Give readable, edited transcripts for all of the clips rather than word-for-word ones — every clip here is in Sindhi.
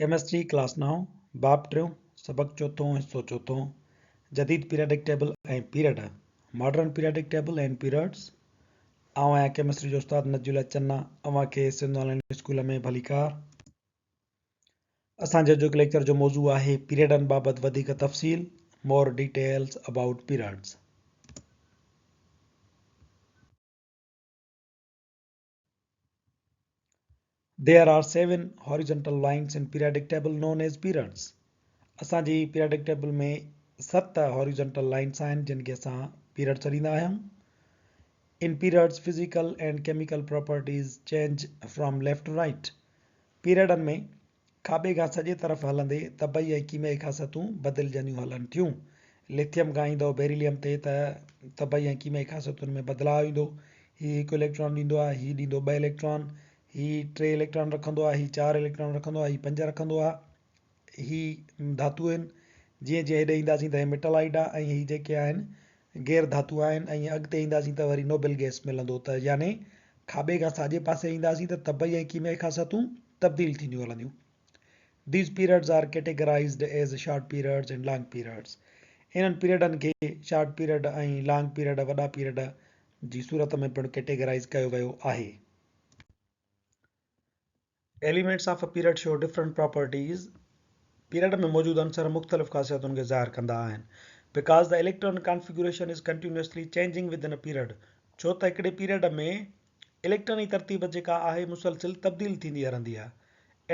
ڪيمسٽري ڪلاس نائون، باب ٽيون، سبق چوٿون، حصو چوٿون، جديد periodic table ۽ period, Modern Periodic Table and Periods، آئون آهيان ڪيمسٽري جو استاد نجي الله چنا، اوهان کي سنڌ آن لائين اسڪول ۾ ڀليڪار. اسان جي اڄوڪي ليڪچر جو موضوع آهي پيريڊن بابت وڌيڪ تفصيل، More Details About Periods. There are seven horizontal lines in periodic table known as periods. اسان جي پيرياڊڪ ٽيبل ۾ ست هاريزنٽل لائنس آهن جن کي اسان پيريڊ سڏيندا آهيون. In periods physical and chemical properties change from left to right. پيريڊن ۾ کاٻي کان سڄي طرف هلندي طبعي ۽ ڪيميائي خاصيتون بدلجنديون هلن ٿيون. لٿيم کان ايندؤ بيريليم تي ته طبعي ۽ ڪيميائي خاصيتن ۾ بدلاء ايندو. هي هڪ اليڪٽران ڏيندو آهي، هي ڏيندو ٻه اليڪٽران، هي ٽي اليڪٽران رکندو آهي، هي چار اليڪٽران رکندو آهي، هي پنج رکندو آهي. هي ڌاتو آهن. جيئن جيئن هيڏي اينداسين ته هي ميٽالائيڊ آهي ۽ هي جيڪي آهن غير ڌاتو آهن ۽ اڳتي اينداسين ته وري نوبل گئس ملندو ته يعني کاٻي کان ساڄي پاسي اينداسين ته طبعي ۽ ڪيميائي خاصيتون تبديل ٿينديون هلنديون. These periods are categorized as short periods and long periods. انهن پيريڊن کي شارٽ پيريڊ ۽ لانگ پيريڊ، وڏا پيريڊ، جي صورت ۾ پڻ ڪيٽيگرائيز ڪيو ويو آهي. Elements of a period show different properties period ۾ موجود عنصر مختلف خاصيتن کي ظاهر ڪندا آهن. Because the electron configuration is continuously changing within a period ڇو ته هڪڙي پيريڊ ۾ اليڪٽراني ترتيب جيڪا آهي مسلسل تبديل ٿيندي هرندي آهي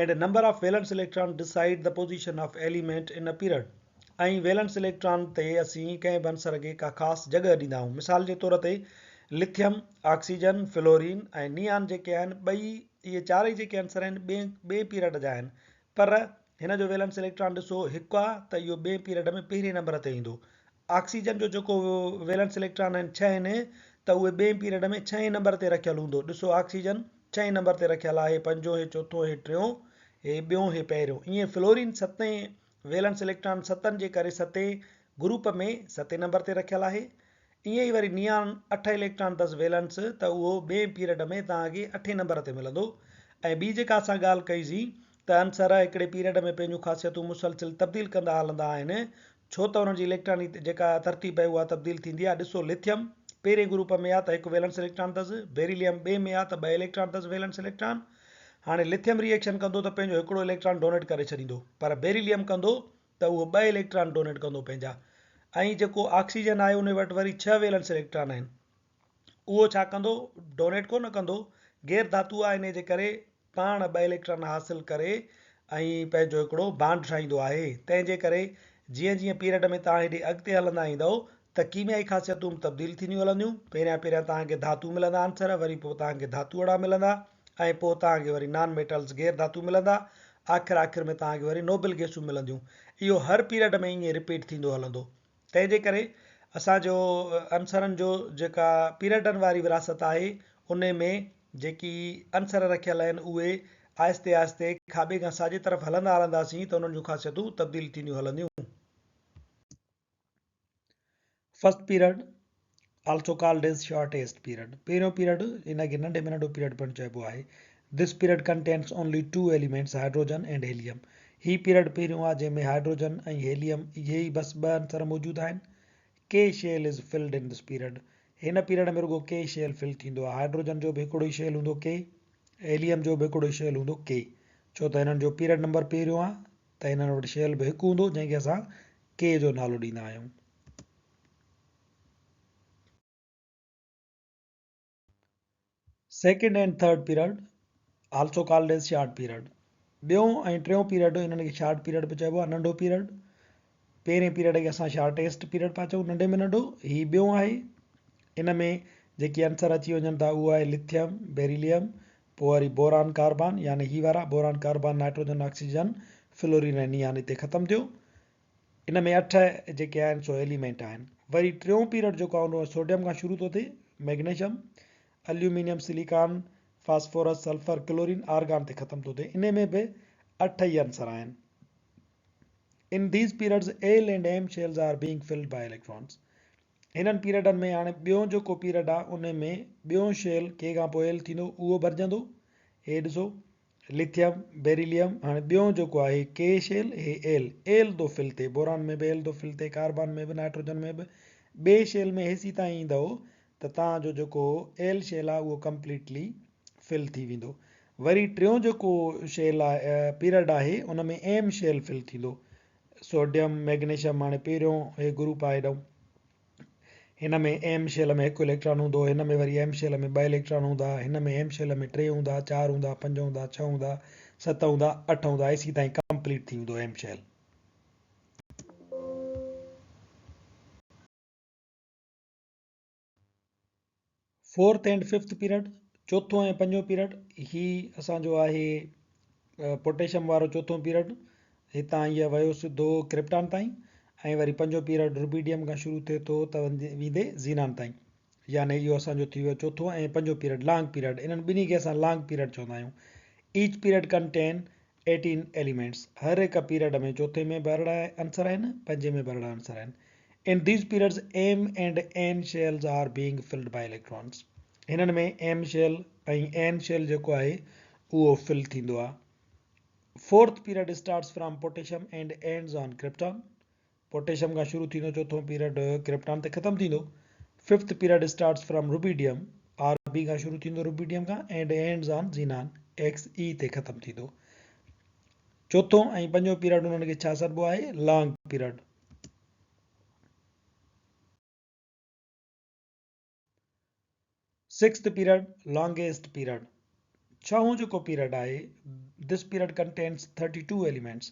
and number of valence electron decide the position of element in a period ۽ valence electron تي اسين ڪنهن به عنصر کي ڪا خاص جڳهه ڏيندا آهيون. مثال جي طور تي لٿيم، آڪسيجن، فلورين ۽ نيان جيڪي آهن ٻئي اهي چارئي جيڪي عنصر آهن ٻئي ٻئي پيرڊ جا آهن پر هن جو ويلنس اليڪٽران ڏسو هڪ آهي ته اهو ٻئي پيرڊ ۾ پهرين نمبر تي ايندو. آڪسيجن جو جيڪو ويلنس اليڪٽران آهن ڇهه آهن ته اهي ٻئي پيرڊ ۾ ڇهين نمبر تي رکيل هوندو. ڏسو آڪسيجن ڇهين نمبر تي رکيل آهي پنجون هي چوٿون هي ٽيون هي ٻيون هي پهريون ائين فلورين ستين ويلنس اليڪٽران ستن جي ڪري ستين گروپ ۾ ستين نمبر تي رکيل آهي. ائين ئي وري نيان اٺ اليڪٽران اٿس ويلنس ته اهو ٻئين پيريڊ ۾ توهان کي اٺين نمبر تي ملندو. ۽ ٻي جيڪا اسان ڳالهه ڪئي سين ته عنصر هڪڙي پيريڊ ۾ پنهنجون خاصيتون مسلسل تبديل ڪندا هلندا آهن ڇو ته انهن جي اليڪٽراني جيڪا ترتيب آهي اها تبديل ٿيندي آهي. ڏسو لٿيم پهرين گروپ ۾ آهي ته هڪ ويلنس اليڪٽران اٿس، بيريليم ٻئي ۾ آهي ته ٻه اليڪٽران اٿس ويلنس اليڪٽران. هاڻي لٿيم ري ايڪشن ڪندو ته پنهنجو هڪڙو اليڪٽران ڊونيٽ ڪري ڇڏيندو پر بيريليم ڪندو ته اهو ٻه اليڪٽران ڊونيٽ ڪندو پنهنجا ۽ جيڪو آڪسيجن آهي ان وٽ وري ڇهه ويلنس اليڪٽران آهن اهو ڇا ڪندو ڊونيٽ ڪو نه ڪندو غير ڌاتو آهي ان جي ڪري پاڻ ٻه اليڪٽران حاصل ڪري ۽ پنهنجو هڪڙو بانڊ ٺاهيندو آهي تنهن جي ڪري جيئن جيئن پيريڊ ۾ توهان هيڏي اڳتي هلندا ايندؤ ته ڪيميائي خاصيتون به تبديل ٿينديون هلنديون. پهريان پهريان توهان کي ڌاتو ملندا عنصر، وري پوء توهان کي ڌاتوئڙا ملندا ۽ پوء توهان کي وري نان ميٽلز، غير ڌاتو، ملندا. آخر آخر ۾ توهان کي وري نوبل گئسون ملنديون. اهو هر پيريڊ ۾ ائين رپيٽ ٿيندو هلندو. تنهن جي ڪري اسان جو عنصرن جو جيڪا پيريڊن واري ورهاست آهي، انهي ۾ جيڪي عنصر رکيل آهن، اهي آهستي آهستي کاٻي کان ساڄي طرف هلندا هلنداسين ته انهن جون خاصيتون تبديل ٿينديون هلنديون. First period also called as shortest period پهريون پيريڊ ان کي ننڍي ۾ ننڍو پيريڊ پڻ چئبو آهي. This period contains only two elements hydrogen and helium he period پهريون آهي جنهن ۾ هائڊروجن ۽ هيليم اهي ئي بس ٻه عنصر موجود آهن. K shell is filled in this period هن پيريڊ ۾ رڳو ڪي شيل فل ٿيندو آهي. هائڊروجن جو به هڪڙو ئي شيل هوندو ڪي، هيليم جو به هڪڙو ئي شيل هوندو ڪي ڇو ته هنن جو پيريڊ نمبر پهريون آهي ته هنن وٽ شيل به هڪ هوندو جنهن کي اسان ڪي جو نالو ڏيندا آهيون. Second and third period also called as short period ٻيون ۽ ٽيون پيريڊ انهن کي شارٽ پيريڊ به چئبو آهي ننڍو پيريڊ پهرين پيريڊ کي اسان شارٽيسٽ پيريڊ پيا چئون ننڍي ۾ ننڍو هي ٻيون آهي ان ۾ جيڪي عنصر اچي وڃن ٿا اهو آهي لٿيم بيريليم پوء وري بوران ڪاربان يعني هي وارا boron carbon nitrogen oxygen fluorine ۽ neon هتي ختم ٿيو. ان ۾ اٺ جيڪي آهن سو ايليمينٽ آهن. وري ٽيون پيريڊ جيڪو آهي ان سوڊيم کان شروع ٿو ٿئي magnesium, aluminium, silicon, phosphorus, sulphur, chlorine, argon تي ختم ٿو ٿئي. ان ۾ به اٺ ئي عنصر آهن. In these periods L and M shells are being filled by electrons. هنن پيريڊن ۾ هاڻي ٻيون جيڪو پيريڊ آهي ان ۾ ٻيون شيل ڪي کان پوء ايل ٿيندو اهو ڀرجندو. هي ڏسو لٿيم، بيريليم، هاڻي ٻيون جيڪو آهي ڪي شيل هي ايل، ايل ٿو فل ٿئي، بوران ۾ به ايل ٿو فل ٿئي، ڪاربان ۾ به نائٽروجن ۾ به، ٻي شيل ۾ هيسي تائين ايندؤ ته توهان جو جيڪو ايل شيل آهي اهو ڪمپليٽلي فل ٿي ويندو. وري ٽيون جيڪو شيل آهي پيرڊ آهي ان ۾ ايم شيل فل ٿيندو. سوڊيم، ميگنيشيم هاڻي پهريون هي گروپ آهي هيڏانهن هن ۾ ايم شيل ۾ هڪ اليڪٽران هوندو، هن ۾ وري ايم شيل ۾ ٻه اليڪٽران هوندا، هن ۾ ايم شيل ۾ ٽي هوندا، چار هوندا، پنج هوندا، ڇهه هوندا، ست هوندا، اٺ هوندا ايسي تائين ڪمپليٽ ٿي ويندو M shell. Fourth and fifth period, چوٿون ۽ پنجون پيرڊ، هي اسان جو آهي پوٽيشم وارو چوٿون پيرڊ، هتان هيء ويو سڌو ڪرپٽان تائين ۽ وري پنجون پيرڊ روبيڊيم کان شروع ٿئي ٿو ته ويندي زينان تائين، يعني اهو اسان جو ٿي ويو چوٿون ۽ پنجون پيرڊ لانگ پيرڊ، انهن ٻنهي کي اسان لانگ پيرڊ چوندا آهيون. Each period contain 18 elements، هر هڪ پيرڊ ۾ چوٿين ۾ به 18 عنصر آهن، پنجين ۾ به 18 عنصر آهن. In these periods M and N shells are being filled by electrons. هنن ۾ ايم شيل ۽ اين شيل جيڪو آهي اهو فل ٿيندو آهي. Fourth period starts from potassium and ends on krypton. Potassium کان شروع ٿيندو چوٿون پيرڊ ڪرپٽان تي ختم ٿيندو. Fifth period starts from rubidium, R B کان شروع ٿيندو روبيڊيم کان and ends on xenon, X E تي ختم ٿيندو. چوٿون ۽ پنجون پيرڊ انهن کي ڇا سڏبو آهي؟ Long period. Sixth period, longest period, ڇهون جيڪو پيرڊ آهي، This period contains 32 elements،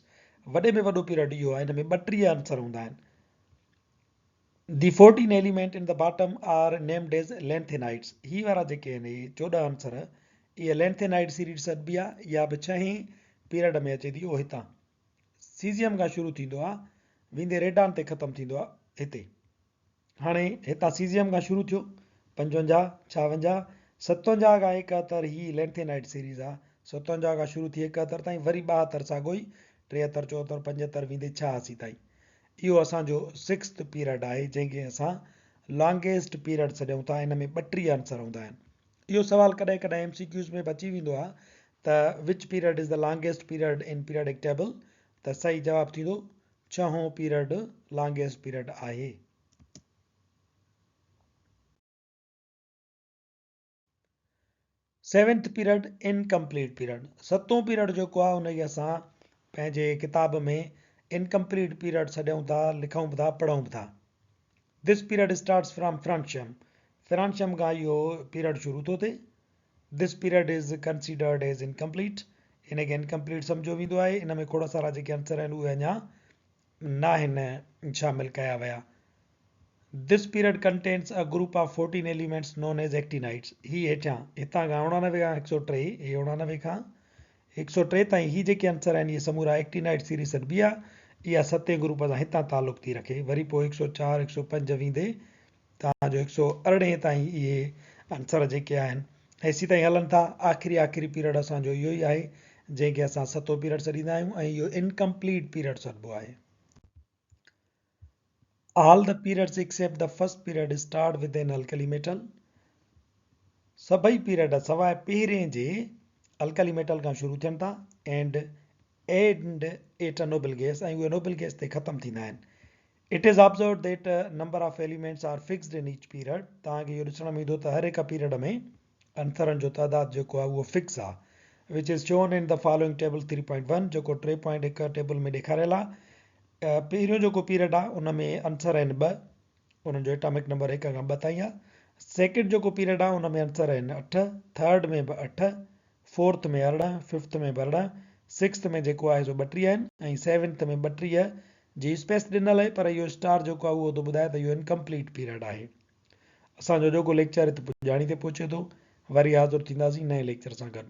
وڏي ۾ وڏو پيرڊ اهو آهي، هن ۾ 32 عنصر هوندا آهن. The 14 element in the bottom are named as lanthanides، هي وارا جيڪي آهن هي 14 عنصر اهي لينٿينائيڊ سيريز سڏبي آهي، اها به ڇهين پيرڊ ۾ اچي ٿي، اهو هتان سيزيم کان شروع ٿيندو آهي ويندي ريڊان تي ختم ٿيندو آهي هتي. هاڻي هتان سيزيم کان شروع ٿيو، 55، 56، 57 کان 71 هي لينٿينائيڊ سيريز آ، 57 کان شروع ٿي 71 تائين وري 72 ساڳو ئي، 73، 74، 75 ويندي 86 تائين. اهو اسان جو سڪسٿ پيرڊ آهي جنهن کي اسان لانگيسٽ پيرڊ سڏيون ٿا، ان ۾ 32 عنصر هوندا آهن. اهو سوال ڪڏهن ڪڏهن ايم سي ڪيوز ۾ به اچي ويندو آ ته which period is the longest period in periodic table ته صحيح جواب ٿيندو ڇهون پيرڊ لانگيسٽ پيرڊ آهي. سيونٿ پيرڊ انڪمپليٽ پيرڊ، ستون پيرڊ جيڪو آهي ان کي اسان پنهنجي ڪتاب ۾ انڪمپليٽ پيرڊ سڏيون ٿا، لکون به ٿا، پڙهون به ٿا. This period starts from francium, francium کان اهو پيرڊ شروع ٿو ٿئي. This period is considered as incomplete, ان کي انڪمپليٽ سمجهيو ويندو آهي، ان ۾ کوڙ سارا جيڪي عنصر آهن اهي اڃا ناهن شامل ڪيا ويا. This period contains a group of 14 elements known as actinides, هي هيٺيان هتان کان 89 کان 103، هي 89 کان 103 تائين هي جيڪي عنصر آهن اهي سمورا ايڪٽينائيڊ سيريز سڏبي آهي، اها ستين گروپ سان هتان تعلق ٿي رکي، وري پوء 104، 105 ويندي توهان جو هڪ سئو ارڙهين تائين اهي عنصر جيڪي آهن هيسيتائين هلن ٿا. آخري آخري پيرڊ اسان جو اهو ئي آهي جنهن کي اسان ستون پيرڊ سڏيندا آهيون ۽ اهو انڪمپليٽ پيرڊ سڏبو آهي. All the periods except the first period start with an alkali metal. سڀئي پيرڊ سواء پهرين جي الڪلي ميٽل کان شروع ٿين ٿا and end at a noble gas ۽ اهي نوبل گيس تي ختم ٿيندا آهن. It is observed that number of elements are fixed in each period توهان کي اهو ڏسڻ ۾ ايندو ته هر هڪ پيرڊ ۾ عنصرن جو تعداد جيڪو آهي اهو فڪس آهي which is shown in the following table 3.1 جيڪو 3.1 ٽيبل ۾ ڏيکاريل آهي. پهريون جيڪو پيرڊ آهي ان ۾ عنصر آهن ٻه انهن جو ايٽامڪ نمبر هڪ کان ٻه تائين آهي. سيڪنڊ جيڪو پيرڊ آهي ان ۾ عنصر آهن اٺ، ٿرڊ ۾ به اٺ، فورٿ ۾ 18، ففٿ ۾ به 18، سڪسٿ ۾ جيڪو آهي سو 32 آهن ۽ سيونٿ ۾ 32 جي اسپيس ڏنل آهي پر اهو اسٽار جيڪو آهي اهو ٿو ٻڌائي ته اهو انڪمپليٽ پيريڊ آهي. اسان جو اڄوڪو ليڪچر هت پڄاڻي تي پهچي ٿو. وري حاضر ٿينداسين نئين ليڪچر سان گڏ.